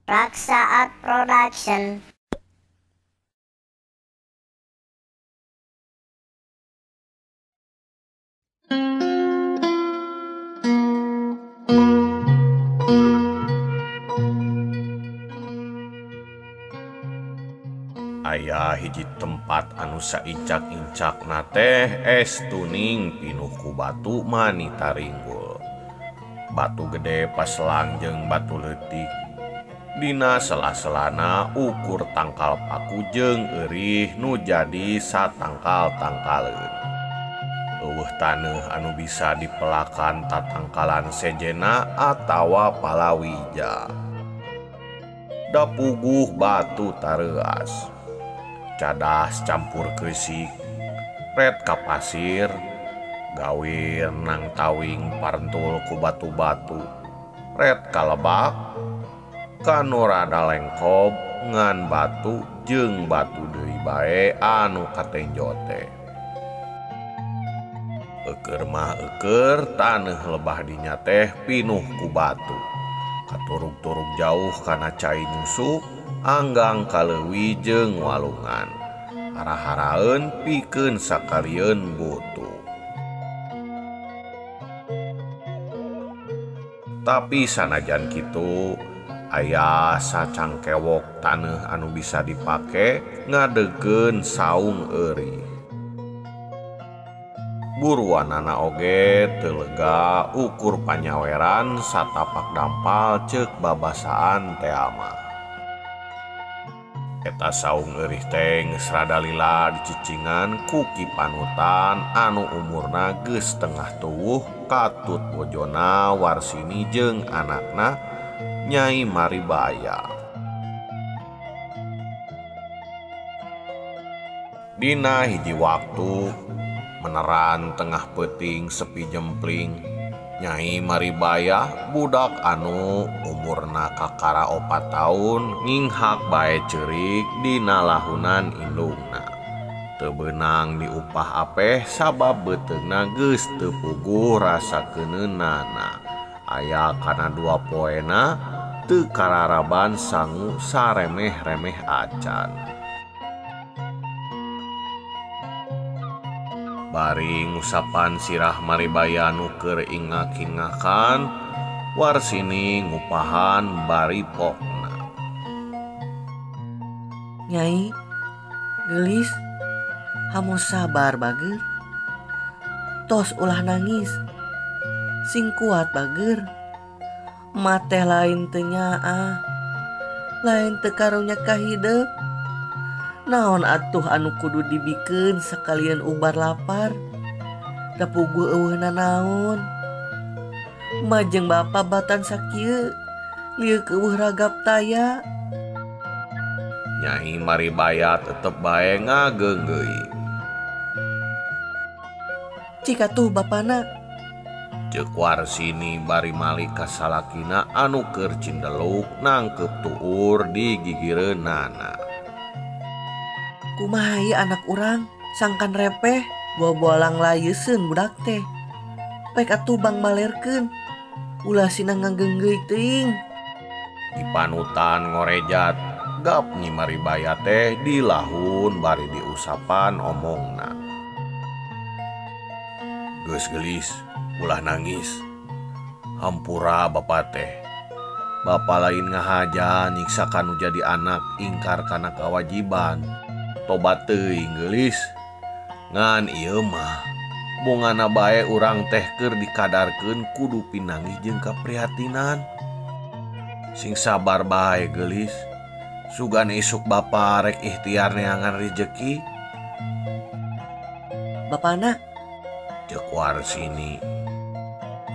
Raksa Art Production. Aya hiji tempat anu saincak-incakna teh es tuning pinuh ku batu manita ringgul. Batu gede paselang jeung batu leutik. Dina sela-selana ukur tangkal paku jeung eurih nu jadi satangkal-tangkaleun. Eueuh taneuh anu bisa dipelakan tatangkalan sejena atawa palawija. Da puguh batu tareuas. Cadas campur keusik, ret ka pasir, gawir nang tawing parentul ku batu-batu, ret ka lebak, kanu rada lengkob ngan batu jeung batu deui bae anu katenjo teh. Eueur mah eueur taneuh lebah dinya teh pinuh ku batu. Katurug-turug jauh kana cai nyusu, anggang kaleuwi jeung walungan. Hara-haraeun pikeun sakalieun butuh. Tapi sanajan kitu aya sacangkewok taneuh anu bisa dipake ngadegeun saung eurih. Buruanana oge teu lega ukur panyaweran satapak dampal ceuk babasaan teama. Eta saung eurih teh geus rada lila dicicingan ku Ki Panutan anu umurna geus tengah tuwuh katut bojona Warsini jeung anakna Nyai Maribaya. Dina hiji waktu meneran tengah peuting sepi jempling, Nyai Maribaya budak anu umurna kakara 4 taun nginghak bae ceurik dina lahunan indungna. Teu beunang diupah apeh sabab beuteungna geus teu puguh rasa keuneunana. Aya kana 2 poena teu kararaban sangu saremeh-remeh acan. Bari ngusapan sirah Maribaya nu keur ingak-ingakan, Warsini ngupahan bari pokna. Nyai, geulis, hamu sabar bager. Tos ulah nangis, sing kuat bager. Mateh lain teu nyaah, lain teu karunya kahidep. Naon atuh anu kudu dibikeun sakalian ubar lapar. Da puguh eueuhna naon. Majeng bapa batan sakieu, lieu eueuh ragap taya. Nyai Maribaya tetep bae ngageunggeui. Cik atuh bapana. Ceuk Warsini bari malik ka salakina anu keur cindeluk nangkeup tuur di gigireunana. Kumaha ieu anak urang sangkan repeh bobolang layeuseun budak teh. Pek atuh bang balerkeun. Ulah sina ngageunggeui teuing. Di panutan ngorejat gap Nyi Maribaya teh dilahun bari diusapan omongna. Geus geulis, ulah nangis. Hampura bapa teh. Bapa lain ngahaja nyiksa kanu jadi anak ingkar kana kewajiban. Tobat teuing geulis. Ngan ieu mah bongana bae urang teh keur dikadarkeun kudu pinanggih jeung kaprihatinan. Sing sabar bae geulis. Sugan isuk bapa rek ikhtiar neangan rejeki. Bapana ceuk Warsini.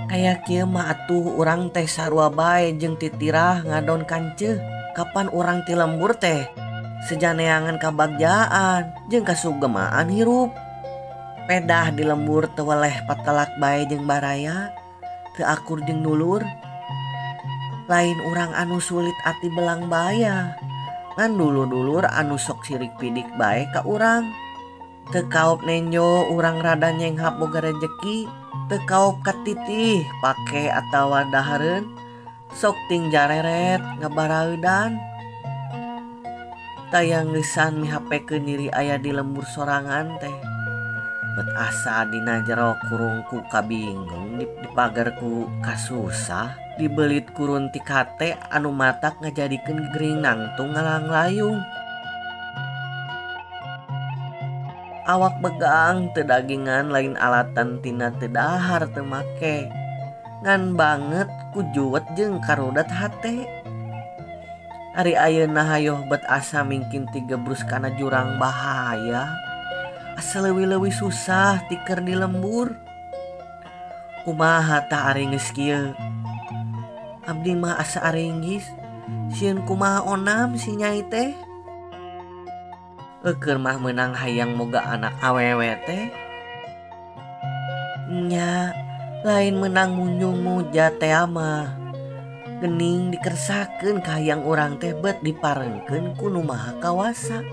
Kaya kieu mah atuh urang teh sarua bae jeung titirah ngadon kanceuh. Kapan urang ti lembur teh sejaneangan kabagjaan jeung kasugemaan hirup. Pedah di lembur teu weleh patelak bae jeung baraya, teu akur jeung dulur. Lain urang anu sulit ati belang baya, ngan dulur-dulur anu sok sirik pidik bae ka urang. Teu kaop nenjo urang rada nyenghap boga rejeki, teu kaop katitih pake atawa dahareun, Sok ting jareret ngabareudan. Tayang geusan mihapekeun diri aya di lembur sorangan teh. Bet asa dina jero kurungku kabingung dipagar ku kasusah, dibelit kurun ti kate anu matak ngajadikeun gering nangtung ngalanglayung. Awak begang teu dagingan lain alatan tina teu dahar teu make. Ngan banget ku juwet jeung karudat hate. Ari ayeuna hayoh bet asa mingkin tigebrus kana jurang bahaya. Asa leuwih-leuwih susah tiker di lembur. Kumaha tah ari geus kieu? Abdi mah asa aringgis, sieun kumaha onam si nyai teh. Eukeun mah meunang hayang moga anak awewe teh. Nya, lain meunang munjung muja teh mah. Gening dikersakeun ka hayang urang teh bet diparengkeun ku Nu Maha Kawasa.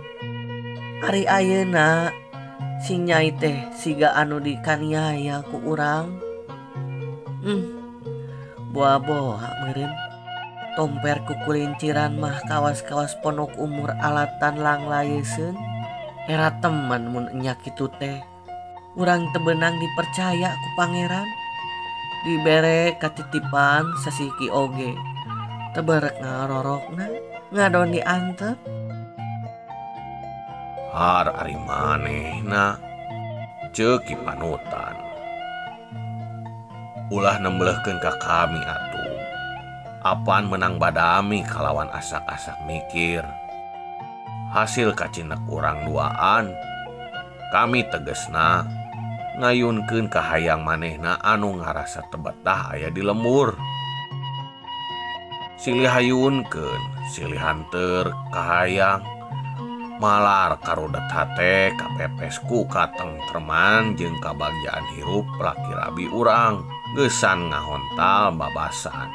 Ari ayeuna si nyai teh siga anu dikaniaya ku urang. Boa-boa meureun. Tomper kukulinciran mah kawas-kawas ponok umur alatan langlayeseun. Era teman mun enya kitu teh. Urang teu beunang dipercaya ku pangeran. Dibere katitipan sasiki oge. Teu berek ngarorokna, ngadon diantep. Har ari manehna ceuk Ki Panutan. Ulah nembelehkeun ka kami atuh. Apan menang badami kalawan asak-asak mikir. Hasil kacinek urang duaan, kami tegesna ngayunkeun ka hayang manehna anu ngarasa tebetah aya di lembur. Silih hayunkeun, silih hanteur ka hayang, malar karudet hate kapepes ku katengtreman jeung kabagjaan hirup laki rabi urang geusan ngahontal babasan.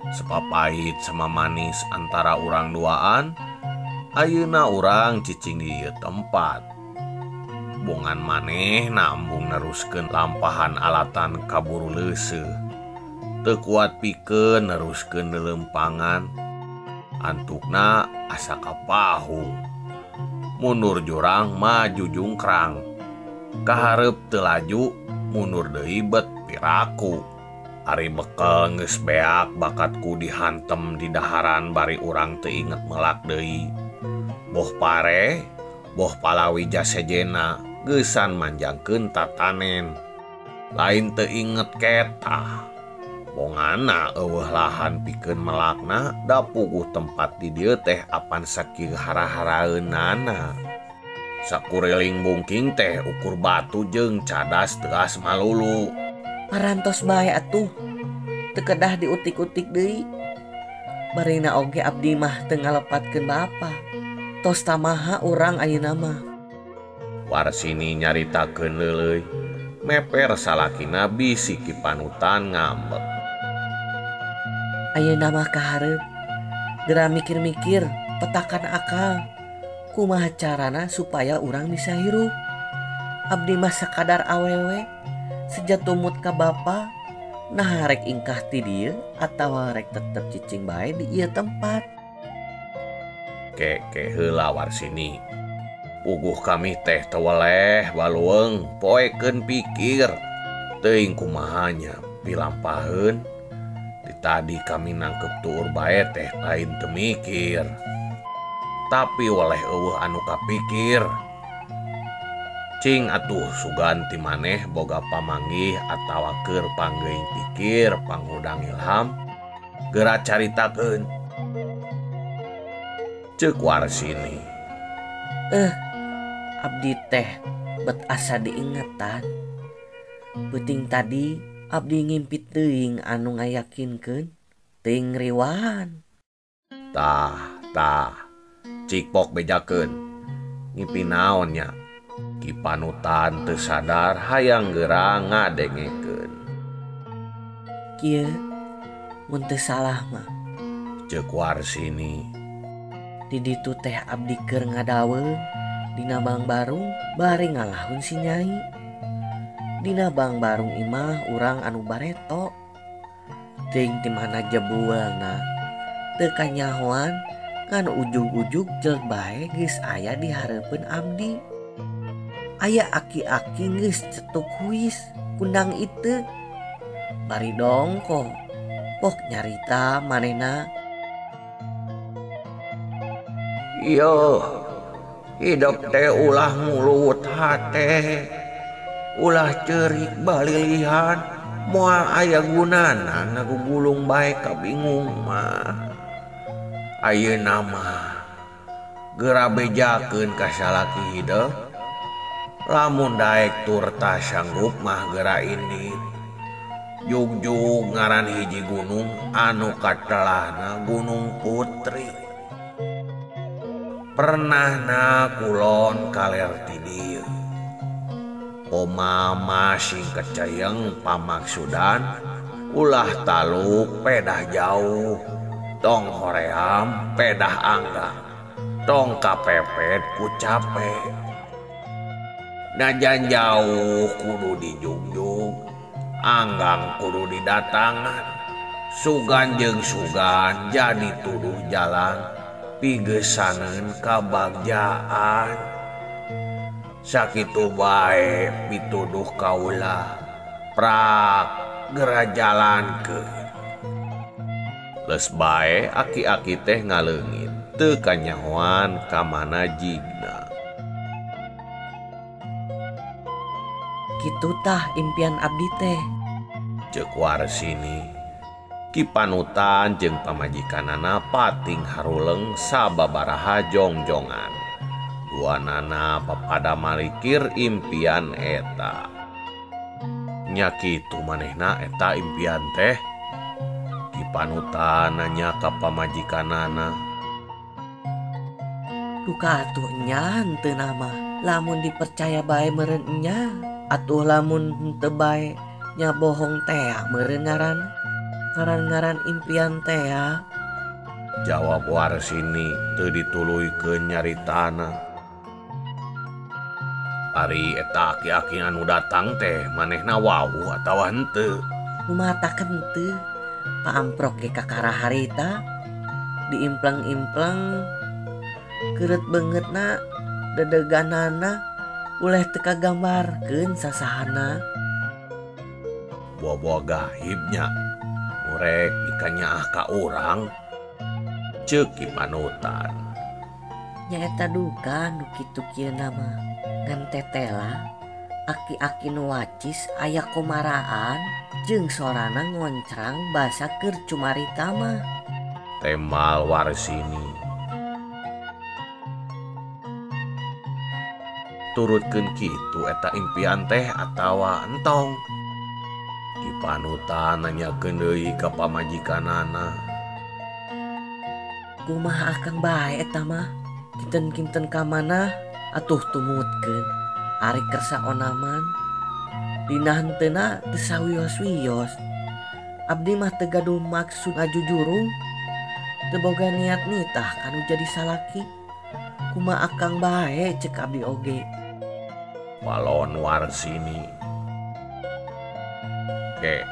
Sepapait sama manis antara urang duaan, ayeuna urang cicing di ieu tempat. Bongan maneh nambung neruskeun lampahan alatan kaburu leuseuh. Teu kuat pikeun neruskeun leuleumpangan, antukna asa kapahung. Mundur jurang maju jungkrang, kahareup teu laju mundur deui bet piraku. Ari bekel geus beak bakatku dihantem di daharan bari urang teu inget melak deui. Boh pare, boh palawija sejena geusan manjangkeun tatanen. Lain teu inget ketah. Bongana eueuh lahan pikeun melakna da puguh tempat di dieu teh apan sakieu hara-haraeunana. Sakuriling bungking teh ukur batu jeung cadas teas malulu. Parantos bae atuh, teu kedah diutik-utik deui. Barina oge abdi mah teu ngalepatkeun bapa. Tos tamaha urang ayeuna mah. Warsini nyaritakeun leuleui, meper salakina bisi Ki Panutan ngambek. Ayeuna mah kahareup, geura mikir-mikir, petakan akal. Kumaha carana supaya urang bisa hirup? Abdi mah sakadar awewe. Sejak tumut ka bapa, nah rek ingkah ti dieu atawa rek tetep cicing bae di ieu tempat. Ke heula Warsini. Puguh kami teh teweleh balueung poekeun pikir. Teuing kumahanya pilampaheun. Di tadi kami nangkep tuur bae teh lain teu mikir. Tapi weleh eueuh anu kapikir. Cing atuh sugan ti maneh boga pamanggih atawa keur panggeuing pikir panghudang ilham geura caritakeun. Ceuk Warsini. Abdi teh bet asa diingetan. Peuting tadi abdi ngimpit teuing anu ngayakinkeun teuing riwahan. Tah tah cikpok bejakeun. Ngimpi naon nya? Ki Panutan teu sadar hayang geura ngadengekeun. Kieu mun teu salah mah. Ceuk Warsini. Di ditu teh abdi keur ngadaweung dina Bangbarung bari ngalahun si nyai. Dina Bangbarung imah urang anu bareto. Teuing ti mana jebulna teu kanyahoan ngan ujug-ujug jelek bae geus aya di hareupeun abdi. Aya aki-aki geus cetuk huis kundang itu bari dongko pok nyarita manehna. Yo hidup teh ulah mulut hate, ulah ceurik balilihan, moal aya gunana ngagugulung bae kabingung mah. Ayeuna mah geura bejakeun ka salaki hideung, lamun daek turta sanggup mah geura indit. Jugjug ngaran hiji gunung anu katelahna Gunung Putri. Pernahna kulon kaler ti dieu. Komama sing kecayeng pamaksudan ulah taluk pedah jauh, tong hoream pedah anggang, tong kapepet ku cape. Najan jauh kudu dijugjug, anggang kudu didatangan, sugan jeung sugan jadi tuduh jalan pigesaneun kabagjaan. Sakitu bae pituduh kaula prak geura jalankeun. Leus bae aki-aki teh ngaleungit teu kanyahoan ka mana jigna. Kitu tah impian abdi teh, ceuk Warsini. Ki Panutan jeung pamajikanana pating haruleng sababaraha jongjongan. Duanana papada malikir impian eta. Nya kitu manehna eta impian teh? Ki Panutan nanya ka pamajikanana. Duka atuh nya henteu mah, lamun dipercaya bae meureun nya, atuh lamun henteu bae nya bohong teh meureun ngaran. Ngaran-ngaran impian teh. Jawab Warsini teu dituluykeun nyaritana. Ari eta aki-aki anu datang teh manehna wawuh atawa henteu? Numatakeun teu, paamprok ge kakara harita diimpleng-impleng keureut beungeutna dedeganana uleh teu kagambarkeun sasahana. Buah-buah gaibnya murek dikanyaah ka urang, ceuk Ki Panutan. Nyaeta duka nu kitu kieu mah ngan tetela aki-aki nu wacis aya komaraan jeung sorana ngoncrang basa keur cumarita mah. Temal Warsini. Turutkeun kitu eta impian teh atawa entong? Ki Panutan nanyakeun deui ka pamajikanana. Kumaha akang bae eta mah? Kinten-kinten ka mana atuh tumutkeun ari kersa onaman. Dina henteuna teu sawios-wios. Abdi mah teu gaduh maksud ngajujurung, teu boga niat nitah kanu jadi salaki. Kumaha akang bae ceuk abdi oge. Walon Warsini. Ke,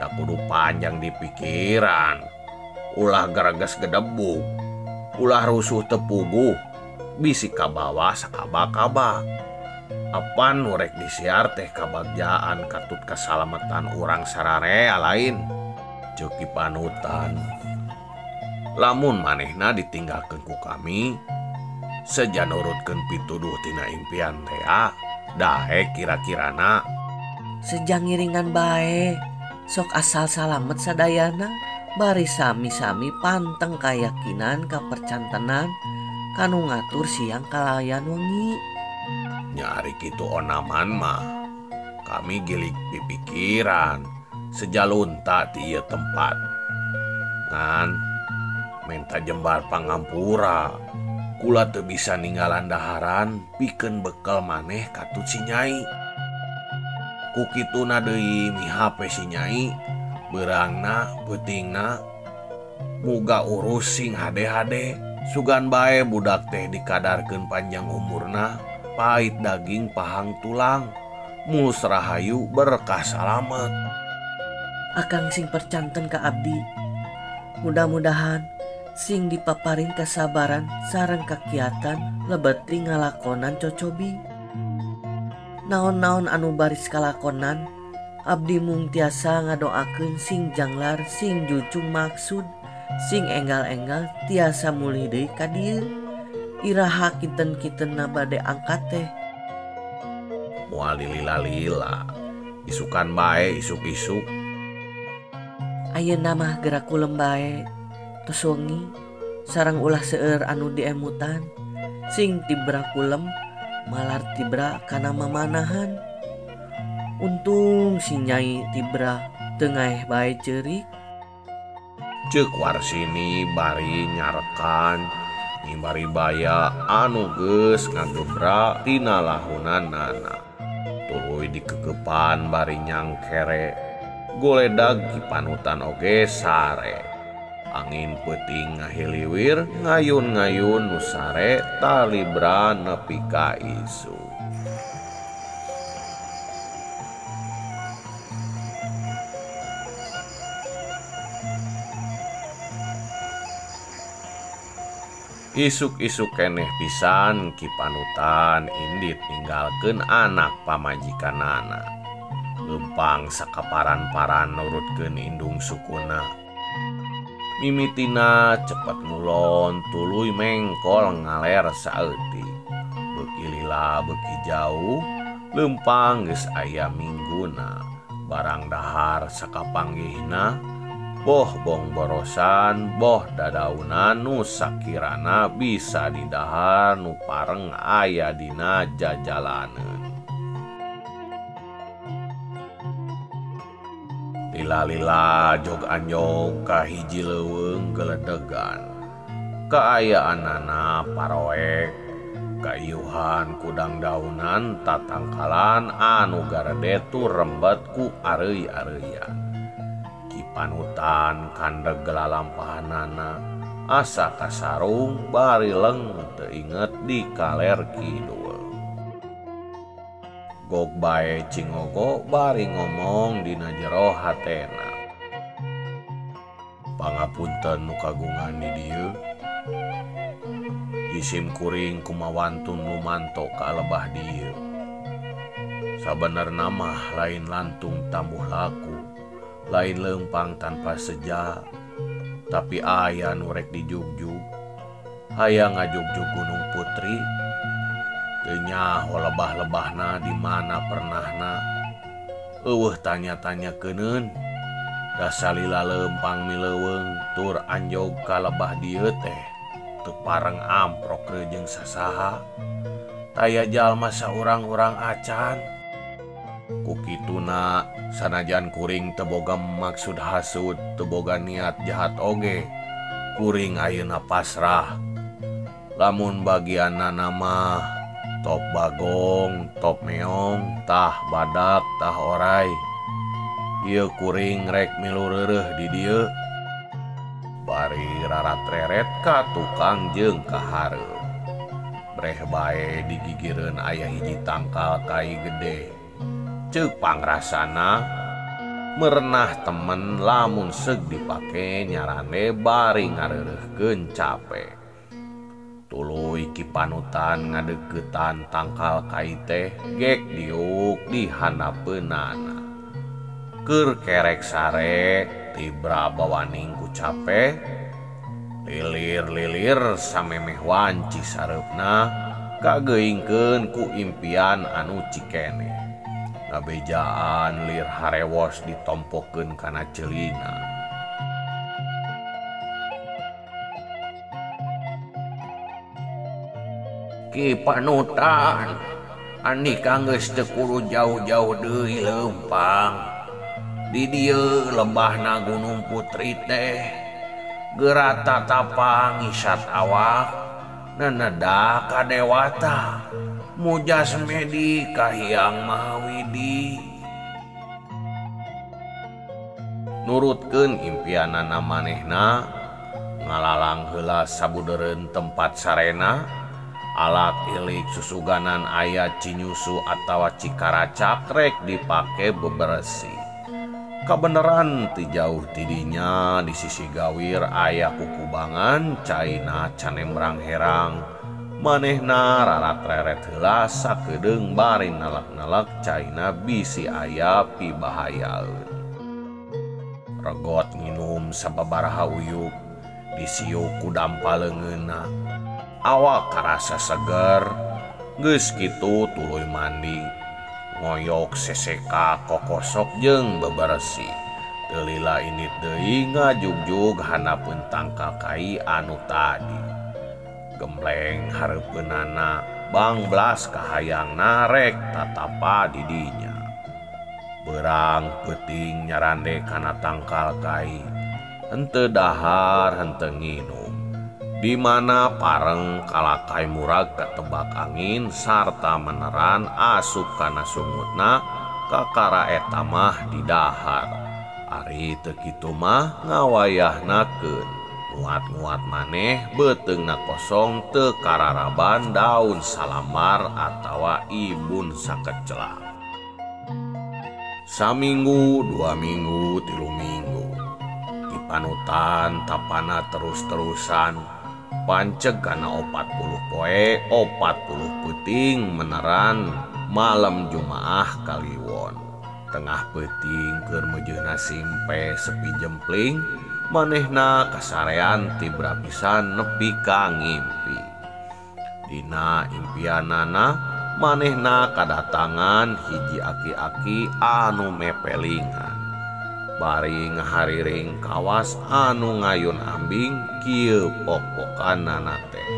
da kudu panjang di pikiran. Ulah gereges gedebuk, ulah rusuh tepuguh, bisi kabawa sakaba-kaba. Apan nu rek disiar teh kabagjaan katut kasalamatan urang sararea lain, ceuk Ki Panutan. Lamun manehna ditinggalkeun ku kami, seja nurutkeun pituduh tina impian teh daek kira-kirana. Seja ngiringan bae, sok asal salamet sadayana, bari sami-sami panteng kayakinan kapercantenan kanu ngatur siang kalayan wengi. Nyari kitu onaman mah kami gilig pipikiran sejalunta ti ieu tempat. Ngan menta jembar pangampura, kula teu bisa ninggalan daharan pikeun bekel maneh katut si Nyai. Ku kituna deui mihape si Nyai, beurangna peutingna muga urus sing hade-hade. Sugan bae budak teh dikadarkeun panjang umurna, pahit daging pahang tulang, mulus rahayu berkah salamet. Akang sing percanten ka abdi. Mudah-mudahan sing dipaparin kasabaran sareng kakiatan lebeti ngalakonan cocobi. Naon-naon anu baris kalakonan abdi mung tiasa ngadoakeun sing janglar sing jucung maksud sing enggal-enggal tiasa mulih deui ka dieu. Iraha kinten-kintenna bade angkat teh. Moal dilila-lila, isukan bae isuk-isuk. Ayeuna mah geura kulem bae, tos wengi sareng ulah seueur anu diemutan. Sing tibra kulem malar tibra kana mamanahan. Untung si Nyai tibra teu ngaeh bae ceurik. Ceuk Warsini bari nyarekan nyibari baya anu geus ngagebra tina lahunanana. Tuluy dikekepan bari nyangkere, goledag Ki Panutan oge sare. Angin peuting ngahiliwir ngayun-ngayun nu sare talibra nepi ka isuk. Isuk-isuk keneh pisan Ki Panutan indit ninggalkeun anak pamajikanana. Leumpang sakaparan-paran nurutkeun indung sukuna. Mimitina cepet ngulon tuluy mengkol ngaler saeutik. Beuki lila beuki jauh, leumpang geus aya mingguna. Barang dahar sakapanggihna, boh bongborosan, boh dadaunan nu sakirana bisa didahar nu pareng aya dina jajalaneun. Lila-lila jog anjog ka hiji leuweung geledegan. Kaayaanana paroek, kaiuhan kudang daunan tatangkalan anu garede tur rembet ku areuy-areuyan. Ki Panutan kandeg lalampahanana asa kasarung bari leng teu inget di kaler kidul. Gog bae cingogo bari ngomong dina jero hatena. Pangapunten nu kagungan di dieu. Jisim kuring kumawantun lumanto ka lebah dieu. Sabenerna mah lain lantung tambuh laku, lain leumpang tanpa seja, tapi aya nu rek dijugjug. Hayang ngajugjug Gunung Putri. Teu nyaho lebah-lebahna di mana pernahna. Eueuh tanya-tanya keuneun. Dasalila leumpang mileuweung tur anjog ka lebah dieu teh. Teu pareng amprok jeung sasaha. Taya jalma saurang-urang acan. Ku kituna sanajan kuring teu boga maksud hasud, teu boga niat jahat oge, kuring ayeuna pasrah. Lamun bagianana mah top bagong, top meong, tah badak, tah orai. Ieu kuring rek milu reureuh di dieu. Bari rarat-reret ka tukang jeung ka hareup. Breh bae digigireun aya hiji tangkal kai gede. Ceuk pangrasana merenah temen lamun seug dipake nyarande bari ngareureuhkeun cape. Tuluy Ki Panutan ngadeuketan tangkal kai teh gek diuk di handapeunana. Keur kerek sare tibra bawaning ku cape, lilir-lilir samemeh wanci sareupna kageuingkeun ku impian anu cikene. Ngabejaan lir harewos ditompokeun kana ceulina. Ki Panutan, andika geus teu kudu jauh-jauh deui leumpang. Di dieu lebahna Gunung Putri teh geura tatapa ngisat awak nenedah ka dewata mujasmedi ka Hyang Mahawidi. Nurutkeun impianana manehna ngalalang heula sabudeureun tempat sarena. Alat ilik susuganan aya cinyusu atawa cikaracak rek dipake beberesi. Kabeneran ti jauh tidinya di sisi gawir aya kukubangan caina canembrang herang. Manehna rarat-reret heula sakedeung bari nalak-nalak caina bisi aya pibahayaeun. Regot nginum sababaraha uyup disiuk ku dampa leungeunna. Awak karasa seger, geus kitu tuluy mandi. Ngoyok seseka kokosok jeung beberesi. Teu lila init deui ngajugjug handapeun tangkal kai anu tadi. Gembleng hareupeunana bangblas kahayangna rek tatapa di dinya. Beurang peuting nyarande kana tangkal kai. Henteu dahar henteu nginum. Di mana pareng kalakai murag katebak angin sarta meneran asup kana sungutna kakara eta mah didahar. Ari teu kitu mah ngawayahnakeun. Nguat-nguat maneh beuteungna kosong teu kararaban daun salamar atawa ibun sakecelak. Saminggu, 2 minggu, 3 minggu. Ki Panutan tapana terus-terusan. Panceg kana 40 poe, 40 peuting meneran malam Jumaah Kaliwon. Tengah peuting keur meujeuhna simpe sepi jempling, manehna kasarean tibra pisan nepi ka ngimpi. Dina impianana manehna kadatangan hiji aki-aki anu mepelingan. Bari ngahariring kawas anu ngayun ambing kieu pok-pokanana teh.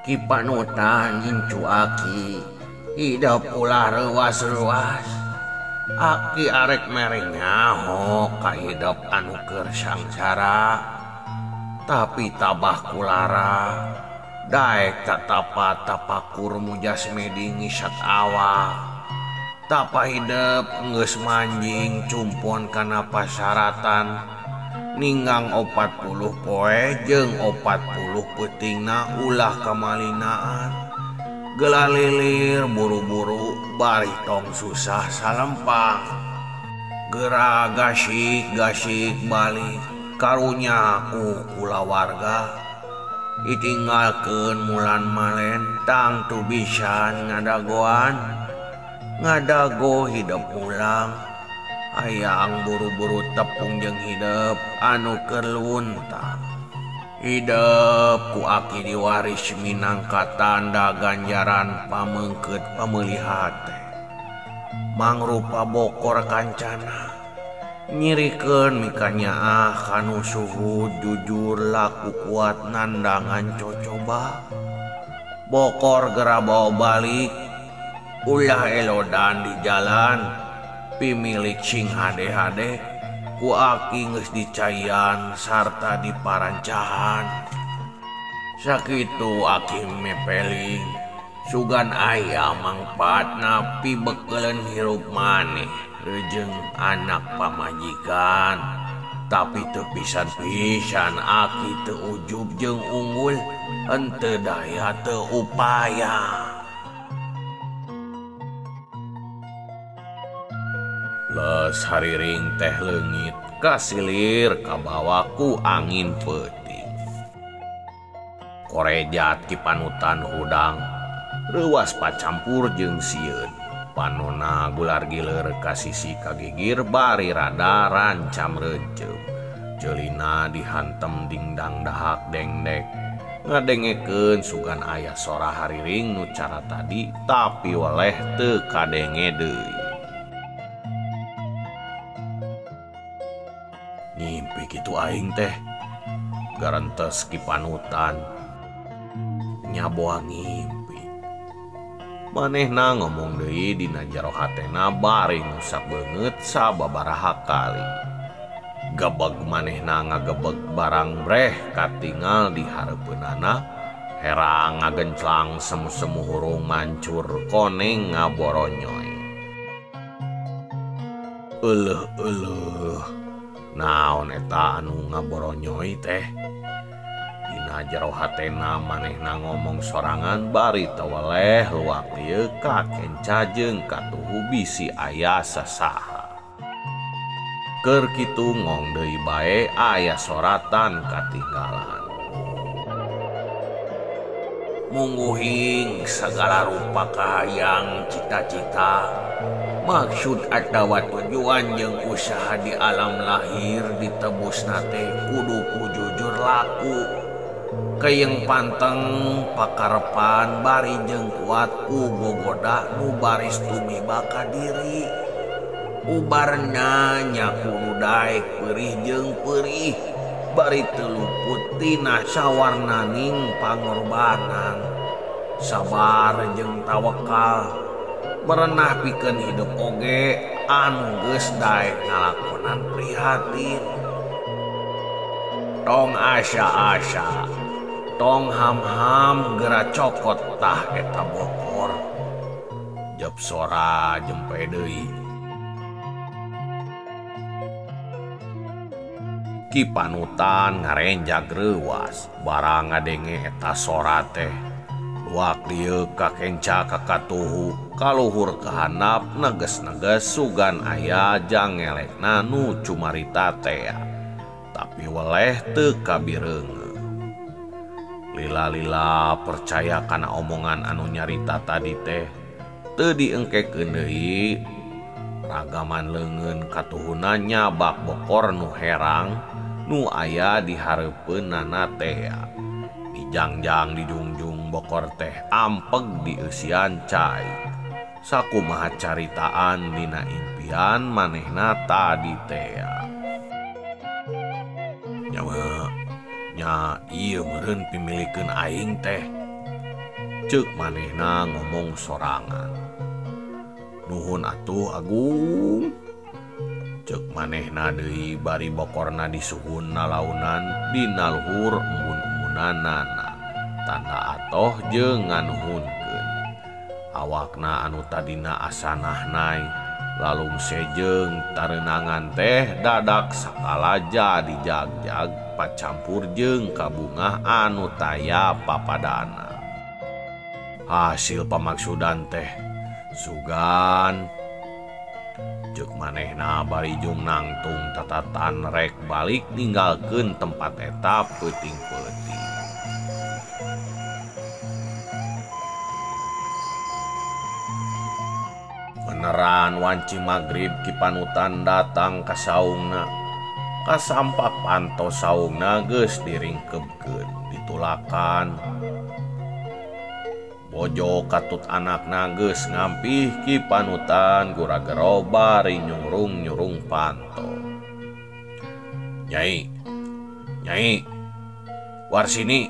Ki Panutan gincu aki hidup ulah reuas-reuas. Aki arek mere nyaho ka hidup anu keur sangsara. Tapi tabah kulara daek tatapa tapakur mujasmedi ngisat awak. Tapa hidep geus manjing cumpon kana pasaratan ninggang 40 poe jeung 40 peutingna ulah kamalinaan. Geula lilir buru-buru bari tong susah salempang. Geura gasik-gasik balik karunya ku kulawarga. Ditinggalkeun mulan malen tangtu bisan ngadagoan. Ngadago hidup pulang hayang buru-buru tepung jeung hidup anu keur luntang. Hidup ku aki diwaris minangka tanda ganjaran pameungkeut pameuli hate. Mangrupa bokor kancana nyirikeun mikanyaah kanu suhu jujur laku kuat nandangan cocoba. Bokor gera bawa balik ulah elodan di jalan pimilik sing hade-hade ku aki geus dicaian sarta diparancahan. Sakitu aki mepeling sugan aya mangpaatna pibekeleun hirup maneh rejeung anak pamajikan. Tapi teu pisan-pisan aki teu ujub jeung unggul, henteu daya teu upaya. Les hariring teh leungit kasilir kabawa ku angin peuting. Korejat Ki Panutan hudang reuas pacampur jeung sieun. Panona gular giler ka sisi kagigir bari rada rancam reunceup. Ceulina dihantem dingdang dahak dengdek. Ngadengekeun sugan aya sora hariring nu cara tadi tapi weleh teu kadenge deui. Ngimpi kitu aing teh garentes Ki Panutan. Nyaboa ngimpi. Manehna ngomong deui dina jero hatena bari ngusap beungeut sababaraha kali. Gebeg manehna ngagebeg barang breh katingal di hareupeunana, herang ngagenclang semu-semu hurung mancur koneng ngaboronyoy. Euleuh-euleuh. Naon eta anu ngaboronyoy teh? Dina Dina jero hatena manehna ngomong sorangan bari teweleh luak lieu ka kenca jeung katuhu bisi aya sasaha. Keur kitu ngong deui bae aya soratan katinggalan. Mungguhing segala rupa kahayang cita-cita maksud atawa tujuan jeung usaha di alam lahir ditebusna teh kudu ku jujur laku keyeng panteng pakarepan bari jeung kuat ku gogoda nu baris tumiba ka diri ubarna nya kudu daek perih jeung perih bari teu luput tina sawarnaning pangorbanan sabar jeung tawakal merenah pikeun hidup oge anu geus daek ngalakonan prihatin. Tong asa-asa, tong ham-ham geura cokot tah eta bokor. Jep sora jempe deui. Ki Panutan ngarenjag reuwas barang ngadenge eta sora teh. Luak lieu ka kenca ka katuhu kaluhur kahandap neges-neges sugan aya jang ngelekna nu cumarita tea. Tapi weleh teu kabireungeun. Lila-lila percaya kana omongan anu nyarita tadi teh teu diengkekeun deui. Ragaman leungeun katuhuna nyabak bokor nu herang nu aya di hareupeunana tea. Dijangjang dijungjung bokor teh ampeg dieusian cai. Sakumaha caritaan dina impian manehna tadi tea. Nyawa nya ieu meureun pimilikeun aing teh. Ceuk manehna ngomong sorangan. Nuhun atuh Agung. Ceuk manehna deui bari bokorna disuhun nalaunan dina luhur embun-embunanana. Tanda atoh jeung nganuhunkeun. Awakna anu tadina asa nahnai lalung sejeng tareunangan teh dadak sakalaja dijagjag pacampur jeung kabungah anu taya papadana. Hasil pamaksudan teh sugan. Ceuk manehna bari jung nangtung tatatan rek balik ninggalkeun tempat eta peuting-peuting. Beneran wanci magrib Ki Panutan datang ka saungna. Kasampak panto saungna geus diringkebkeun ditulakan. Bojo katut anakna geus ngampih Ki Panutan gura-gero bari nyurung-nyurung panto. Nyai, Nyai, Warsini,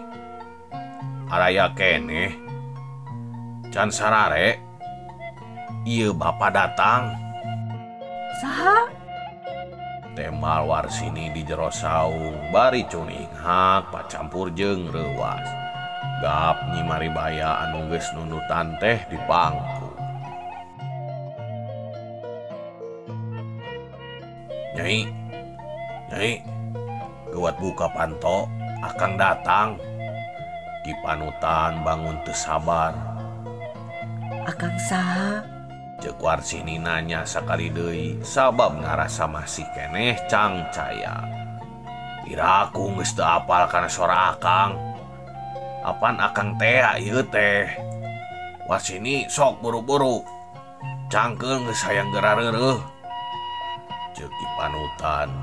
araya keneh, can sarare, ieu bapa datang. Saha? Tembal Warsini di jero saung bari cuninghak pacampur jeung reuwas. Gap Nyi Maribaya anu geus nundutan teh di pangku. Nyai, Nyai, geuwat buka panto, akang datang. Ki Panutan bangun teu sabar. Akang saha? Ceuk Warsini nanya sakali deui sabab ngarasa masih keneh cangcaya. Piraku geus teu apal kana sora akang. Apan akang teh ieu teh. Warsini sok buru-buru. Cangkeul geus hayang geura reureuh. Ceuk Ki Panutan.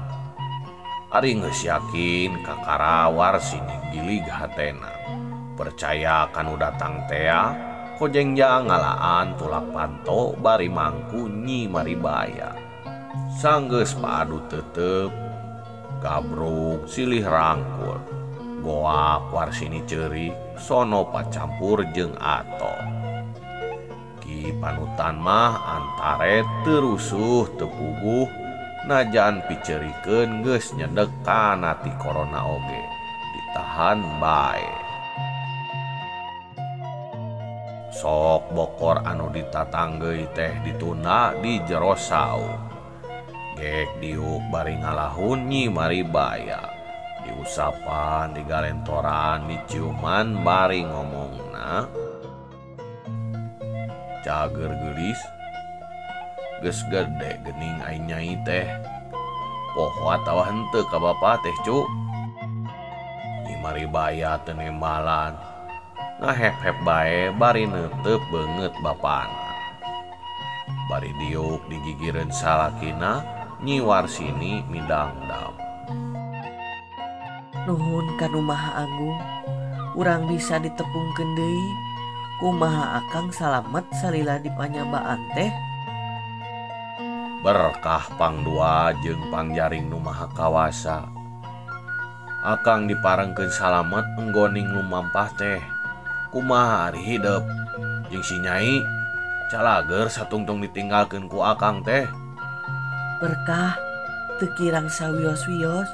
Ari geus yakin kakara Warsini gilig hatena. Percaya kanu datang tea, kojengja ngalaan tulak panto bari mangku Nyi Maribaya. Sanggeus paadu tetep, gabruk silih rangkul. Goak Warsini ceurik, sono pacampur jeung ato. Ki Panutan mah antare teu rusuh teu puguh, najan piceurikeun geus nyedek kana ti korona oge, ditahan bae. Sok bokor anu ditatanggeuy teh ditunda di jero saung. Gek diuk bari ngalahun Nyi Maribaya. Diusapan, digalentoran, diciuman bari ngomongna. Cager geulis, geus gede geuning ai nyai teh. Poho atawa henteu ka bapa teh cu. Nyi Maribaya teu nembalan, ngahep-hep bae bari neuteup beungeut bapana. Bari diuk digigireun salakina, Nyi Warsini midangdam. Nuhun ka Nu Maha Agung, urang bisa ditepungkeun deui. Kumaha akang salamet salila dipanyabaan teh? Berkah pangdua jeung pangjaring Nu Maha Kawasa. Akang diparengkeun salamet enggoning lumampah teh. Kumaha ari hidep jeung si Nyai calager satungtung ditinggalkeun ku akang teh. Berkah teu kirang sawios-wios.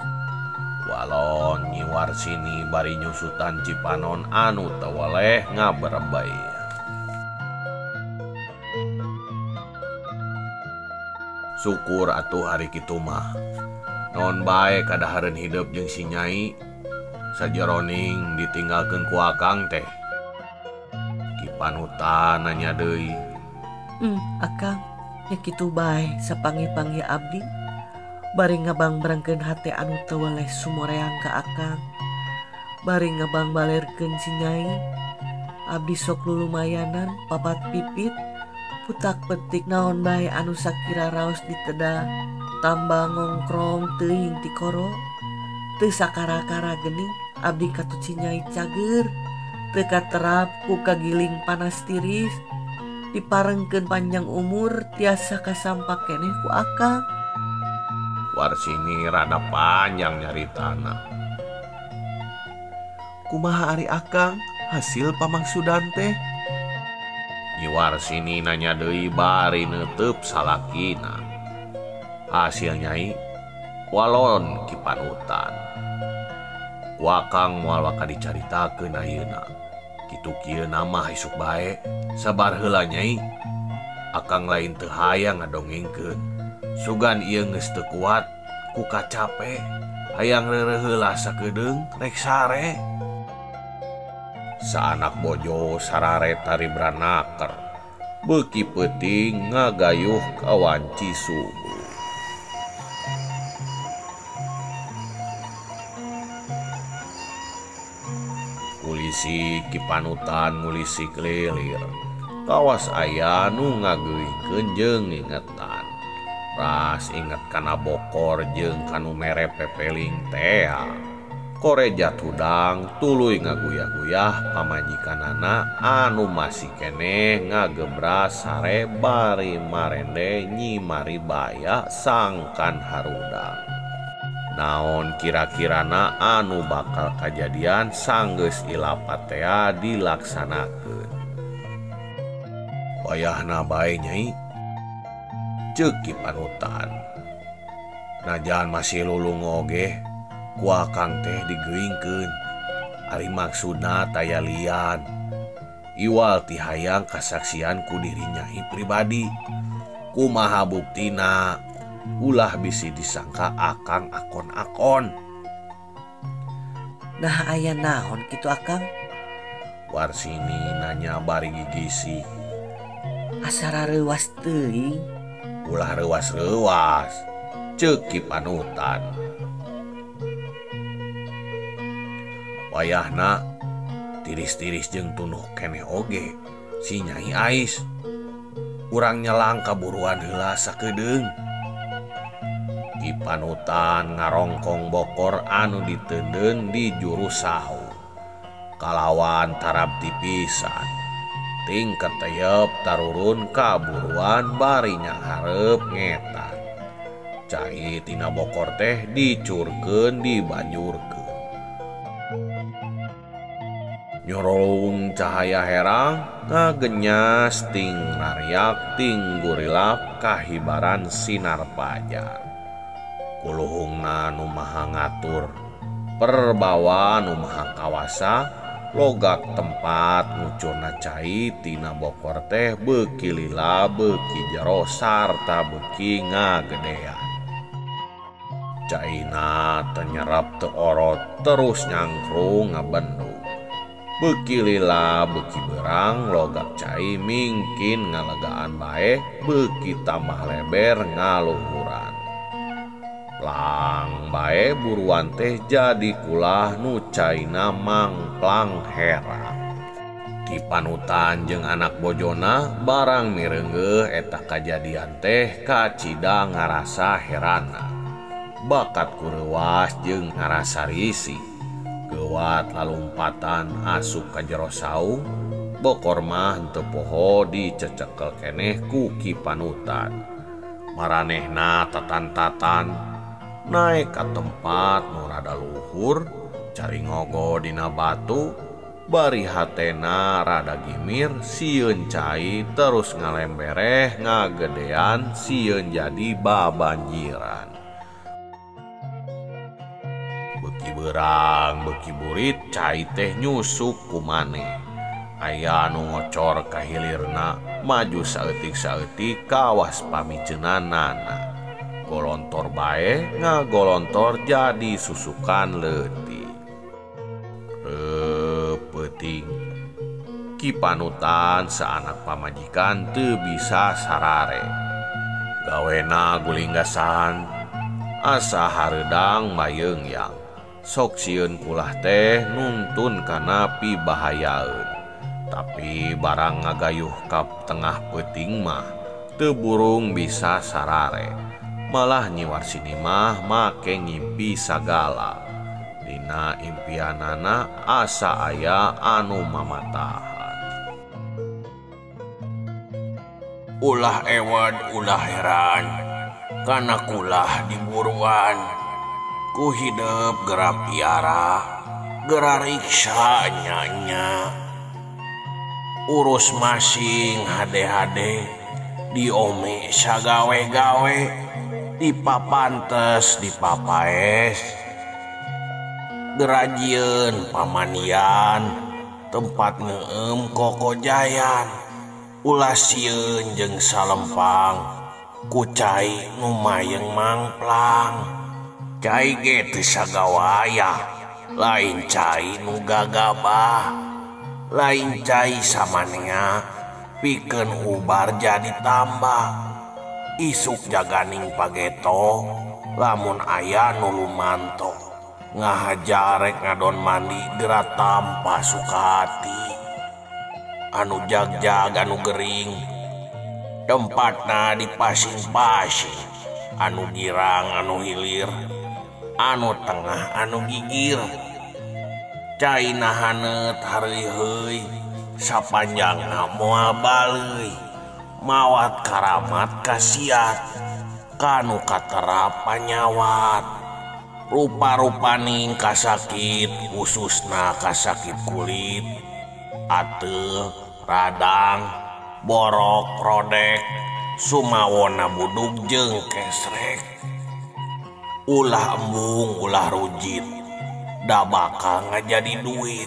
Walon Nyi Warsini bari nyusutan cipanon anu teu weleh ngaberebay. Syukur atuh hari kitu mah. Naon bae kadahareun hidep jeung si Nyai sajeroning ditinggalkeun ku akang teh. Ki Panutan nanya deui. Akang nya kitu bae sapanggih-panggih abdi. Bari ngabangbrangkeun hate anu teu weleh sumoreang ka akang. Bari ngabangbalerkeun si Nyai. Abdi sok lulumayanan papat pipit putak petik naon bae anu sakira raos diteda. Tambah ngongkrong teuing tikoro. Teu sakara-kara geuning abdi katut si Nyai cager. Teu katerap ku kagiling panas tiris. Diparengkeun panjang umur tiasa kasampak keneh ku akang. Warsini rada panjang nyaritana. Kumaha ari akang hasil pamangsudan teh? Nyi Warsini nanya deui bari neuteup salakina. Hasil Nyai walon Ki Panutan. Ku akang moal waka dicaritakeun ayeuna. Kitu kieu mah isuk bae. Sabar heula Nyai. Akang lain teu hayang ngadongengkeun. Sugan ieu geus teu kuat ku kacape. Hayang reureuh heula sakedeung rek sare. Saanak bojo sarare taribranaker. Beuki peuting ngagayuh kawanci subuh. Kulisi Ki Panutan ngulisik lilir. Kawas aya nu ngageuingkeun jeung ngingetan. Ras inget kana bokor jeung kanu mere pepeling tea. Korejat hudang tuluy ngaguyah-guyah pamajikanana anu masih keneh ngagebras sare bari marende Nyi Maribaya sangkan harudang. Naon kira-kirana anu bakal kajadian sanggeus ilapatea dilaksanakeun. Wayahna bae Nyai. Ceuk Ki Panutan. Najan masih lulung oge ku akang teh digeuingkeun. Ari maksudna taya lian. Iwal ti hayang kasaksian ku diri Nyai pribadi. Kumaha buktina? Ulah bisi disangka akang akon-akon. Nah aya naon kitu akang? Warsini nanya bari gigisi. Asara reuwas teuing. Ulah reuwas-reuwas. Ceuk Ki Panutan. Wayahna tiris-tiris jeung tunduh keneh oge si Nyai ais. Urang nyelang kaburuan heula sakedeung. Ki Panutan ngarongkong bokor anu diteundeun di juru sahu. Kalawan tarab tipisan. Ting keteyep tarurun kaburuan bari nyanghareup ngetan. Cai tina bokor teh dicurkeun dibanjurkeun. Nyorolung cahaya herang ngagenyas ting nariak ting gurilap kahibaran sinar pajar. Kuluhungna nu maha ngatur, perbawa nu maha kawasa, logak tempat ngucurna cai tina bokor teh beuki lila beuki jero sarta beuki ngagedean. Caina teu nyerep teu orot terus nyangkrung ngabendung. Beuki lila beuki beurang logak cai mingkin ngalegaan bae beuki tambah leber ngaluhuran. Plang bae buruan teh jadi kulah nu caina mangplang herang. Ki Panutan jeung anak bojona barang mireunggeuh eta kajadian teh kacida ngarasa herana. Bakat kureuwas jeung ngarasa risih. Geuwat lalumpatan asup ka jero saung, bokor mah henteu poho dicecekel keneh ku Ki Panutan. Maranehna tatan-tatan naek ka tempat nu rada luhur, cari ngogo dina batu, bari hatena rada gimir, sieun cai terus ngalembereh ngagedean sieun jadi babanjiran. Beuki beurang beuki burit cai teh nyusuk ku maneh. Aya anu ngocor ka hilirna maju saeutik-saeutik kawas pamiceunanana. Golontor bae ngagolontor jadi susukan leutik. Peuting Ki Panutan saanak pamajikan teu bisa sarare. Gawena gulinggasan asa hareudang bayeung yang. Sok sieun kulah teh nuntun kana pibahayaeun. Tapi barang ngagayuh ka tengah peuting mah teu burung bisa sarare. Malah Nyi Warsini mah make ngimpi sagala. Dina impianana asa aya anu mamatahan. Ulah ewad ulah heran kana kulah diburuan. Ku hidep gera piara gera riksa nya-nya. Urus masing hade-hade diome sagawe-gawe dipapantes dipapaes. Gerajieun pamanian tempat ngeem kokojayan. Ulah sieun jeung salempang ku cai nu mayeng mangplang. Cai ge teu sagawayah lain cai nu gagabah. Lain cai samanea pikeun ubar jadi tambah. Isuk jaganing pageto lamun aya nu lumanto. Ngahaja rek ngadon mandi geura tanpa sukahati. Anu jagjag anu gering tempatna di pasing-pasing. Anu girang anu hilir anu tengah anu gigir. Cai haneut hareuy-heuy sapanjangna moal baleuy. Mawat karamat kasiat kanu katerap panyawat. Rupa-rupaning kasakit khususna kasakit kulit, ateuh, radang, borok, rodek, sumawona budug jeung kesrek. Ulah embung ulah rujit da bakal ngajadi duit.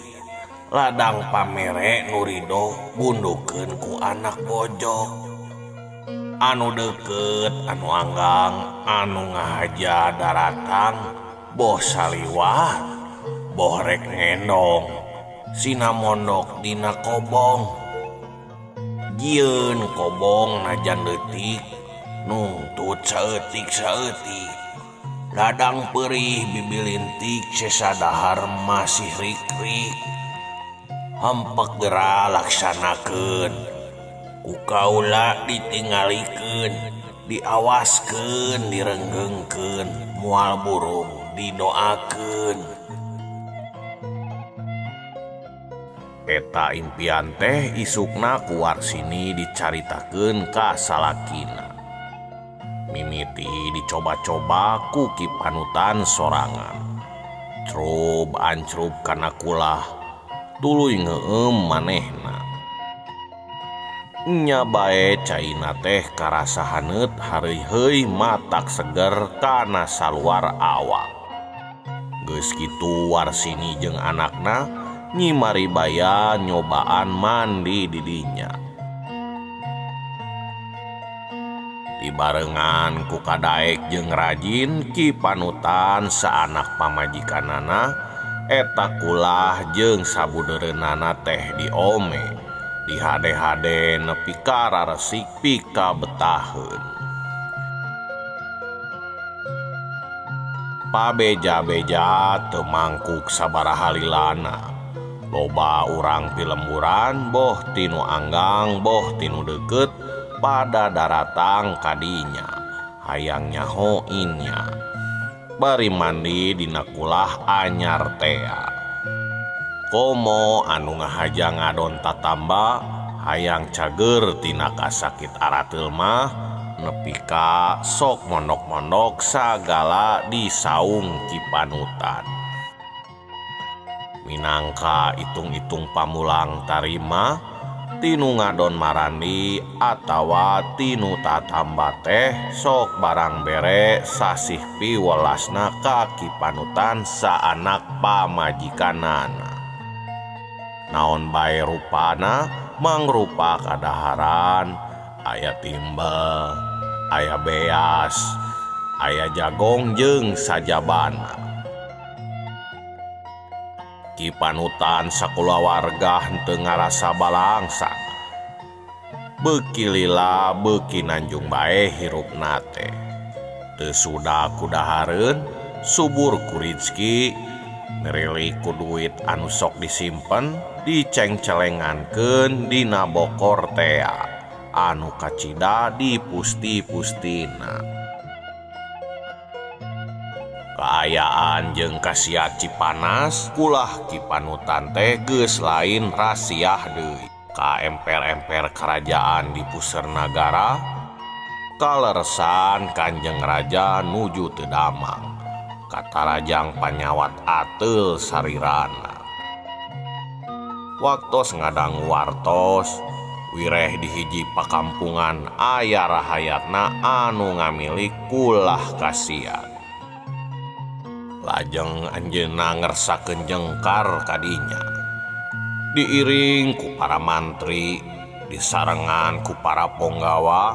Ladang pamere nu rido bundukeun ku anak bojo. Anu deukeut anu anggang anu ngahaja daratang boh saliwat boh rek ngendong sina mondok dina kobong. Jieun kobong najan leutik nungtut saeutik-saeutik. Ladang perih bibilintik sesadahar masih rik-rik. Hempek gera laksanakeun ku kaula ditingalikeun diawaskeun direnggengkeun moal burung didoakeun. Eta impian teh isukna ku Warsini dicaritakeun ka salakina. Mimiti dicoba-coba ku Ki Panutan sorangan. Crub ancrub kana kulah tuluy ngeueum manehna. Nya bae caina teh karasa haneut hareuy-heuy matak seger kana saluar awak. Geus kitu Warsini jeung anakna Nyi Maribaya nyobaan mandi di dinya. Dibarengan ku kadaek jeung rajin Ki Panutan saanak pamajikanana eta kulah jeung sabudeureunana teh diome dihade-hade nepi ka raresik pika betaheun. Pabeja-beja teu mangkuk sabaraha lilana. Loba urang pilemburan boh tinu anggang boh tinu deukeut pada daratang kadinya hayang nyaho inya. Bari mandi dina kulah anyar tea. Komo anu ngahaja ngadon tatamba hayang cager tina kasakit arateul mah nepi ka sok mondok-mondok sagala disaung Ki Panutan. Minangka itung-itung pamulang tarima tinu ngadon marandi atawa tinu tatamba teh sok barang bere sasih piwelasna ka Ki Panutan saanak pamajikanana. Naon bae rupana mangrupa kadaharan aya timbel, aya beas, aya jagong jeung sajabana. Ki Panutan sakulawarga henteu ngarasa balangsak. Beuki lila beuki nanjung bae hirupna teh. Teu suda kudahareun, subur ku rizki, nerilik ku duit anu sok disimpen, dicengcelengankeun dina bokor tea anu kacida di pusti-pustina. Kaayaan jeung kasiat Cipanas kulah Ki Panutan teh geus lain rasiah deui. Ka emper-emper kerajaan di puseur nagara kaleresan Kanjeng Raja nuju teu damang. Katarajang panyawat ateul sarirana. Waktos ngadangu wartos wireh di hiji pakampungan aya rahayatna anu ngamilik kulah kasiat. Lajeng anjeunna ngersakeun jengkar kadinya. Diiring ku para mantri, disarengan ku para ponggawa,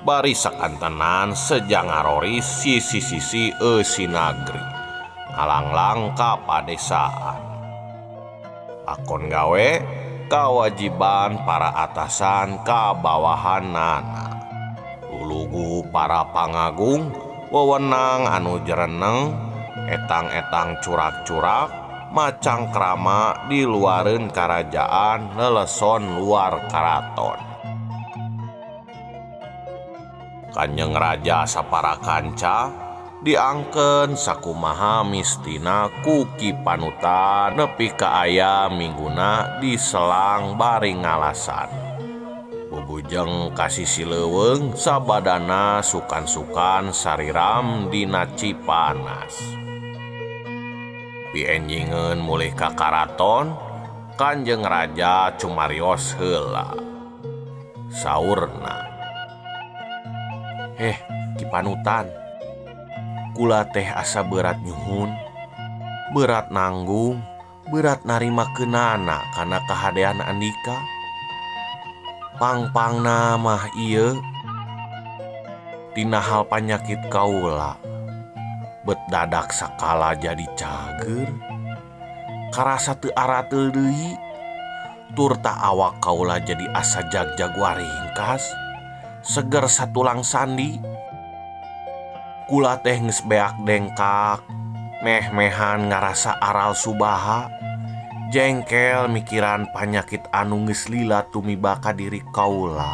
bari sakantenan seja ngaroris sisi-sisi eusi nagri, ngalanglang ka padesaan. Lakon gawe kawajiban para atasan ka bawahanana. Lulugu para pangagung wewenang anu jereneng, etang-etang curak-curak macang krama di luareun karajaan leleson luar karaton. Kanjeng Raja sapara kanca diangkeun sakumaha mistina ku Ki Panutan nepi ka aya mingguna diselang bari ngalasan. Bubujeng ka sisi leuweung sabadana sukan-sukan sariram dina Cipanas. Pienjingeun mulih ka karaton, Kanjeng Raja cumarios heula. Saurna, "Ki Panutan, kula teh asa berat nyuhun, berat nanggung, berat narima keunana kana kahadean andika. Pang-pangna mah ieu tina hal panyakit kaula. Bet dadak sakala jadi cager, karasa teu arateul deui, turta awak kaula jadi asa jag-jag waringkas, seger satulang sandi. Kula teh geus beak dengkak, meh-mehan ngarasa aral subaha, jengkel mikiran panyakit anu geus lila tumiba ka diri kaula.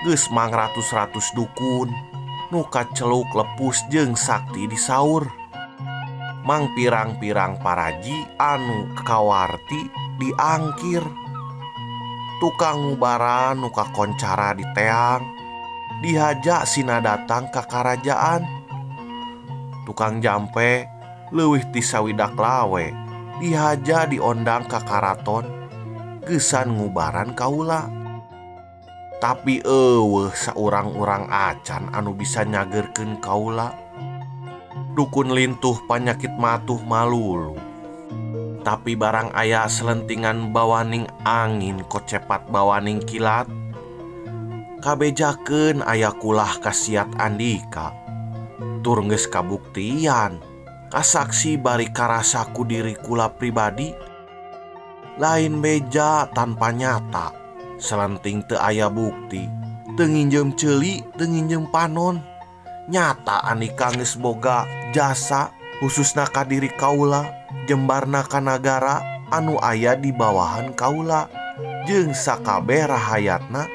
Geus mangratus-ratus dukun nu kaceluk lepus jeung sakti disaur. Mang pirang-pirang paraji anu kawarti diangkir. Tukang ngubaran nu kakoncara diteang, dihaja sina datang ka karajaan. Tukang jampe leuwih ti sawidak lawe dihaja diondang ka karaton geusan ngubaran kaula. Tapi eueuh saurang-urang acan anu bisa nyageurkeun kaula. Dukun lintuh panyakit matuh malulu. Tapi barang aya selentingan bawaning angin kocepat bawaning kilat, Kabejakeun aya kulah kasiat Andika. Tur geus kabuktian, kasaksi bari karasa ku diri kula pribadi. Lain beja tanpa nyata, selenting teu aya bukti, teu nginjem ceuli, teu nginjem panon. Nyata Andika geus boga jasa khususna ka diri kaula, jembarna ka nagara anu aya di bawahan kaula, jeung sakabeh rahayatna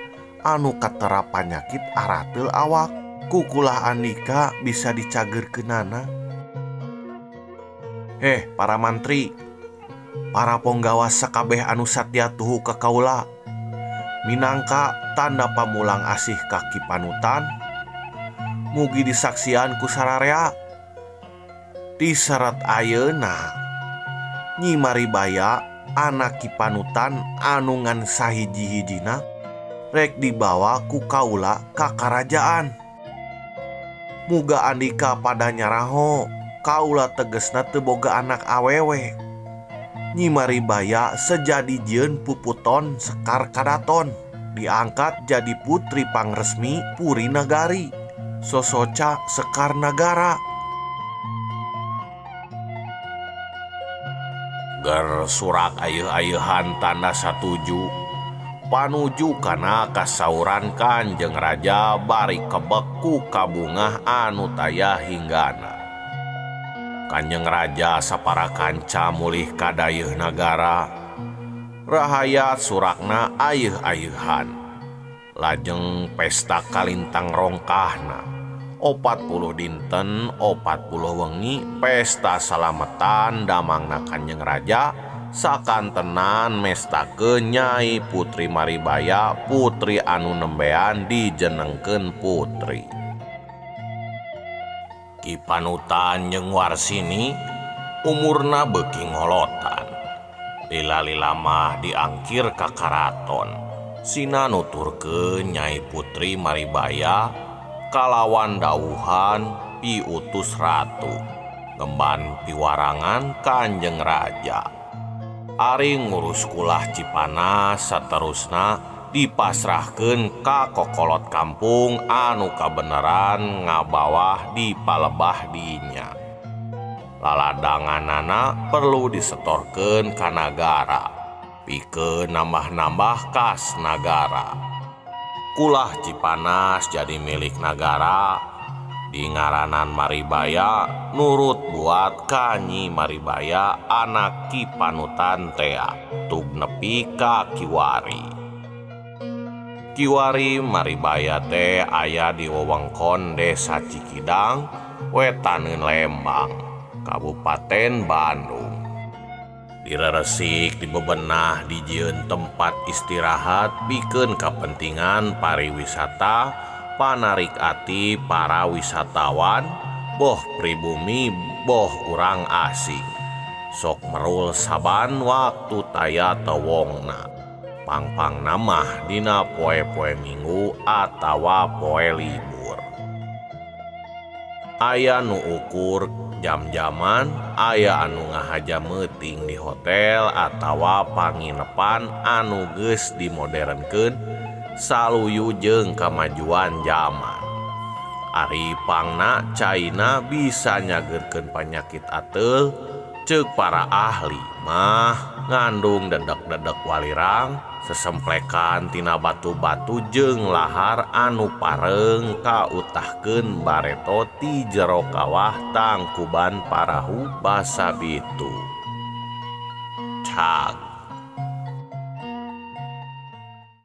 anu katera panyakit arateul awak. Kukulah Andika bisa dicagerkeunana. Heh, para mantri, para ponggawa sakabeh anu satya tuhu ka kaula, minangka tanda pamulang asih ka Ki Panutan, mugi disaksian ku sararea. Diserat ayeuna Nyi Maribaya anak Ki Panutan anu ngan sahiji-hijina rek dibawa ku kaula ka karajaan. Muga Andika pada nyaraho kaula tegesna teu boga anak awewe. Nyi Maribaya sejadi jieun puputon Sekar Kadaton, diangkat jadi putri pangresmi Puri Nagari, sosoca Sekar Nagara. Ger surak ayeuh-ayeuhan tanda satuju panuju kana kasauran Kanjeng Raja bari kebek ku kabungah anu taya hinggana. Kanjeng Raja sapara kanca mulih ka dayeuh nagara, rahayat surakna ayeuh-ayeuhan. Lajeng pesta kalintang rongkahna, 40 dinten 40 wengi pesta salametan damangna Kanjeng Raja sakantenan mestakeun Nyai Putri Maribaya, putri anu nembean dijenengkeun putri. Ki Panutan jeung Warsini umurna beuki ngolotan. Lila-lila mah diangkir ka karaton. Sina nuturkeun Nyai Putri Maribaya kalawan dawuhan piutus ratu ngemban piwarangan Kanjeng Raja. Ari ngurus kulah Cipanas saterusna dipasrahkeun ka kokolot kampung anu kabeneran ngabawah di palebah dinya. Laladanganana perlu disetorkeun ka nagara, pikeun nambah-nambah kas nagara. Kulah Cipanas jadi milik nagara, di ngaranan Maribaya nurut buat ka Nyi Maribaya anak Ki Panutan tea tug nepi ka Kiwari. Kiwari Maribaya teh aya di wewengkon Desa Cikidang, wetaneun Lembang, Kabupaten Bandung. Direresik, dibebenah, dijieun tempat istirahat pikeun kapentingan pariwisata, panarik ati para wisatawan, boh pribumi boh urang asing. Sok merul saban waktu taya tewongna. Pangpang namah dina poe-poe minggu atawa poe libur. Aya nu ukur jam-jaman, aya anu ngahaja meuting di hotel atawa panginepan anu geus dimodernkeun saluyu jeung kamajuan jaman. Ari pangna caina bisa nyageurkeun panyakit ateul, ceuk para ahli mah ngandung dedek-dedek walirang, sesemplekan tina batu-batu jeung lahar anu pareng kautahkeun bareto ti jero kawah tangkuban parahu basa bitu. Cag.